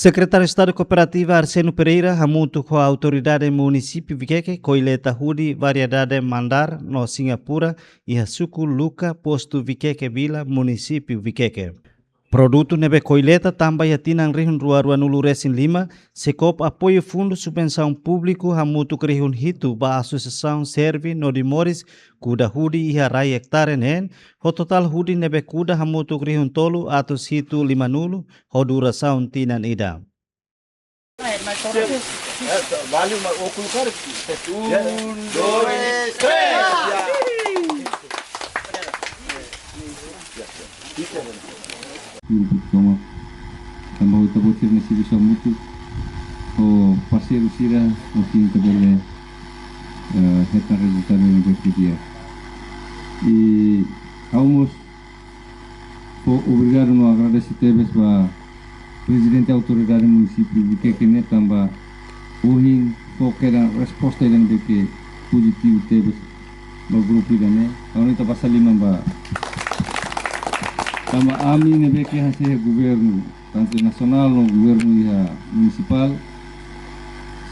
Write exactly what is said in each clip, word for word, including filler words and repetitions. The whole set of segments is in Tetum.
Sekretáriu Estadu Kooperativa Arsênio Pereira hamutuk ho autoridade munisípiu Viqueque kolleta hudi variedade mandar no singapura iha suku Luka, postu Viqueque Vila, munisípiu Viqueque. Produtu ne'ebé kolleta tamba iha tinan rihun rua rua nulu resin lima, SEKOOP apoiu fundu subvensaun públiku hamutuk rihun hitu ba Asosiasaun Servi no Dimoris kuda hudi iha rai ektare neen, ho totál hudi ne'ebé kuda hamutuk rihun tolu atus hitu lima nulu, ho durasaun tinan ida. Grupu toma tanba ita-boot sira-nia servisu hamutuk ho parseiru sira, ohin ita bele, eh, hetan rezultadu ne'ebé di'ak. I ha'u mós fó obrigadu no agradese tebes ba Prezidente Autoridade Munisípiu Viqueque ne'e tanba ohin fó kedan resposta ida ne'ebé ke pozitivu tebes ba grupu ida-ne'e. Ha'u hanoin ita basa liman ba. Tanba ami ne'ebé ke hanesan governu, tantu nasionál no governu iha munisipál,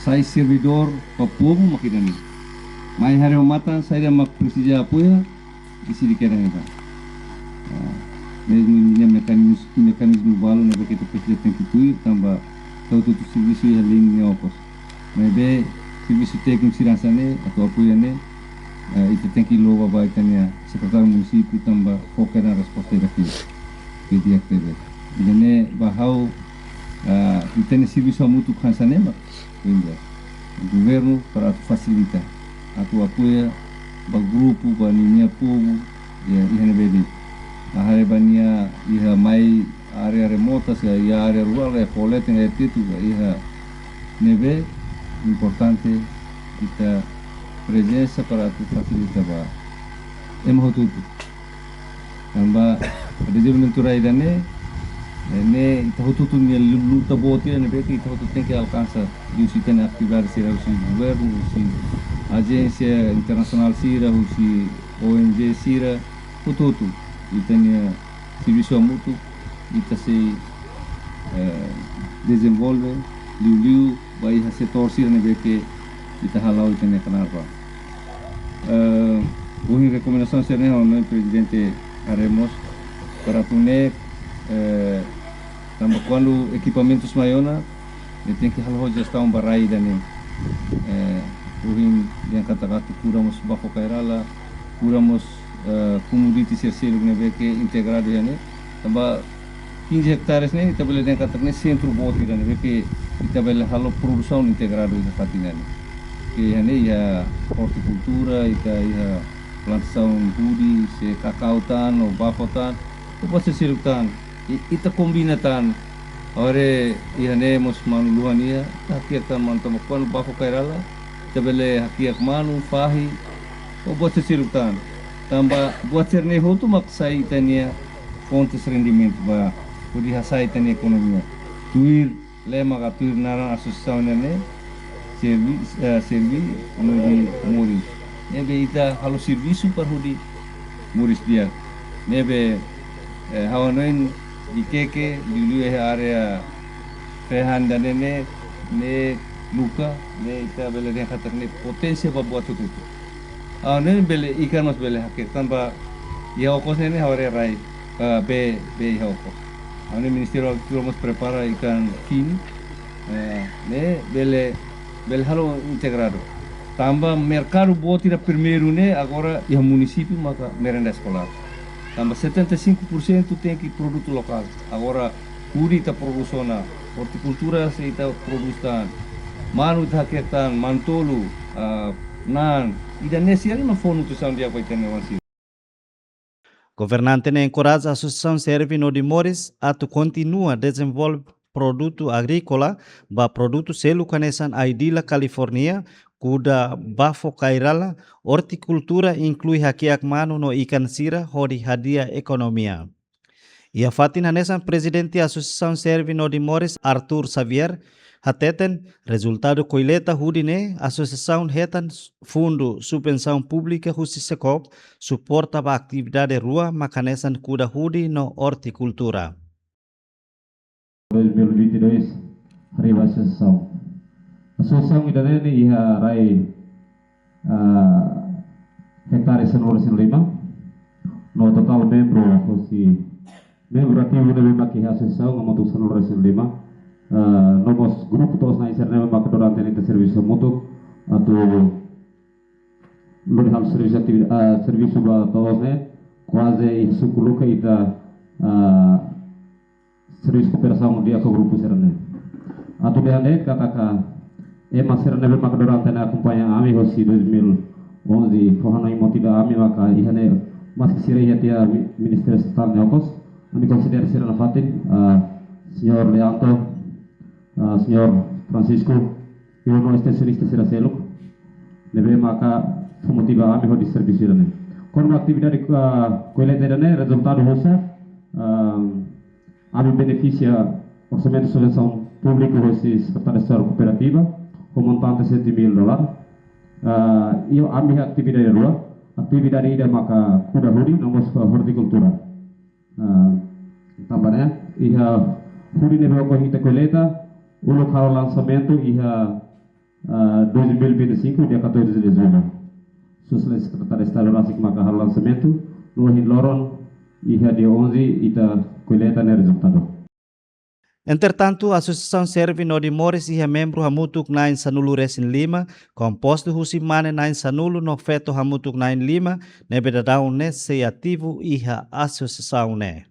sai servidór ba povu mak ida-ne'e. Mai haree ho matan, saida mak presiza apoiu, ita sei kedan iha. Ah, mezmu ninia mekanizmu, mekanizmu balu ne'ebé ke ita presiza tenke tuir, tanba ita hotu-hotu servisu iha liña nia okos. Maibé servisu tékniku sira hanesan ne'e, atu apoiu ne'e, eh, ita tenke louva ba ita-nia sekretáriu munisípiu tanba fó kedan resposta ida ke di'ak tebes. Ida-ne'e ba ha'u, ah, ita-nia servisu hamutuk hanesan ne'e mak, governu para atu fasilita, atu apoiu ba grupu, ba ninia povu, ya, iha ne'ebé de'it. Haree ba nia iha mai área remota, se iha área rurál, iha koletan, iha tetu, iha ne'ebé, importante ita prezensa para atu fasilita ba ema hotu-hotu. Tanba dezenvolvimentu rai ida-ne'e, eh, ne'e ita hotu-hotu nia lu-, luta boot ida ne'ebé ke ita hotu tenke alkansa. Husi ita-nia atividade sira, husi governu, husi ajénsia internasionál sira, husi O N G sira, hotu-hotu. Ita-nia servisu hamutuk, ita sei, eh, dezenvolve, liuliu ba iha setór sira ne'ebé ke ita hala'o ita-nia knaar ba. Eh, ohin rekomendasaun sira-ne'e ha'u hanoin Prezidente haree mós para atu nune'e, eh, tanba kuandu ekipamentus mai ona, ne'e tenke halo ho jestaun ba rai ida-ne'e. Eh, ohin dehan katak atu kuda mós Bafo Kairala, kuda mós, eh, komoditi sira seluk ne'ebé ke integradu iha ne'e. Tanba kinze ektares ne'e, ita bele dehan katak ne'e sentru boot ida ne'ebé ke ita bele halo produsaun integradu iha fatin ne'e. Ke iha ne'e iha ortikultura, ita iha plantasaun hudi, se kakau tan, ou bafo tan, ou buat sira seluk tan. I, ita kombina tan. Agora iha ne'e mós manu luhan iha, ita hakiak tan manu tanba kuandu Bafo Kairala, ita bele hakiak manu, fahi, ou buat sira seluk tan. Tanba buat sira-ne'e hotu mak sai ita-nia fontes rendimentu ba, hodi hasa'e ita-nia ekonomia. Tuir lema ka tuir naran asosiasaun ne'e, servi, eh, servi no dimoris. Ne'ebé ita halo servisu para hodi moris di'ak. Ne'ebé, eh, ha'u hanoin Viqueque, liuliu iha área Fehan ida-ne'e, ne'e Luka, ne'e ita bele dehan katak ne'e poténsia ba buat hotu-hotu. Ha'u hanoin bele ikan mós bele hakiak tanba iha okos ne'e, ne'e ha'u haree rai, eh, bee, bee iha okos. Ha'u hanoin Ministériu Agrikultura mós prepara ikan fini, eh, ne'e bele, bele halo integradu. Tanba merkadu boot ida primeiru ne'e agora iha munisípiu maka merenda eskolár. Tanba setenta e cinco por cento tenke produtu lokál. Agora hudi ita prodús ona, ortikultura sei ita prodús tan, manu ita hakiak tan, manu-tolu, ah, naan, ida-ne'e sira mak fó nutrisaun di'ak ba ita-nia oan sira. Governante ne'e enkoraja Asosiasaun Servi no Dimoris atu kontinua dezenvolve produtu agríkola ba produtu seluk hanesan ai-dila California, kuda Bafo Kairala, ortikultura inklui hakiak manu no ikan sira hodi hadi'a ekonomia. Iha fatin hanesan Prezidente Asosiasaun Servi no Dimoris Arthur Xavier hateten, rezultadu kolleta hudi ne'e asosiasaun hetan fundu subvensaun públika husi SEKOOP suporta ba atividade rua mak hanesan kuda hudi no ortikultura. Dois mil e vinte e dois, Haree ba asosiasaun. Asosiasaun ida-ne'e iha rai, ah, hektare sanulu-resin-lima. No totál membru, husi membru ativu ne'ebé mak iha asosiasaun hamutuk sanulu-resin-lima. Ah, no mós grupu to'os-na'in sira ne'ebé mak durante ne'e ita servisu hamutuk atu lori halo servisu ativi-, ah, servisu ba to'os ne'e, kuaze iha suku Luka ita, ah, servisu kooperasaun di'ak ho grupu sira-ne'e. Atu dehan de'it katak ema sira ne'ebé mak durante ne'e akompaña ami husi dois mil e onze, fó hanoin motiva ami maka iha ne'e, maski sira iha tiha mi-, Ministériu Estatal nia okos, ami konsidera sira nafatin, ah, Señór Leandro, ah, Señór Francisco, i no estensionista sira seluk ne'ebé maka fó motiva ami hodi servisu ida-ne'e. Kona-ba atividade, ah, kolleita ida-ne'e, rezultadu husi, ah, ami benefisia orsamentu subvensaun públiku husi Sekretaria Estadu Kooperativa, ho montante sete mil dolar. Ah, i ami iha atividade rua, atividade ida maka kuda hudi, no mós hortikultura. Ah, tanba ne'e, iha hudi ne'ebé ohin ita kolleita, uluk halo lansamentu iha, ah, dois mil e vinte e cinco, dia catorze de julho. Susesu Sekretaria Estadu rasik maka halo lansamentu, no ohin loron iha dia onze ita kolleita nia rezultadu. Entretantu, asosiasaun serve no moris iha membru hamutuk na'in sanulu-resin-lima, kompostu husi mane na'in sanulu no feto hamutuk na'in lima, ne'ebé daudaun ne'e sei ativu iha asosiasaun ne'e.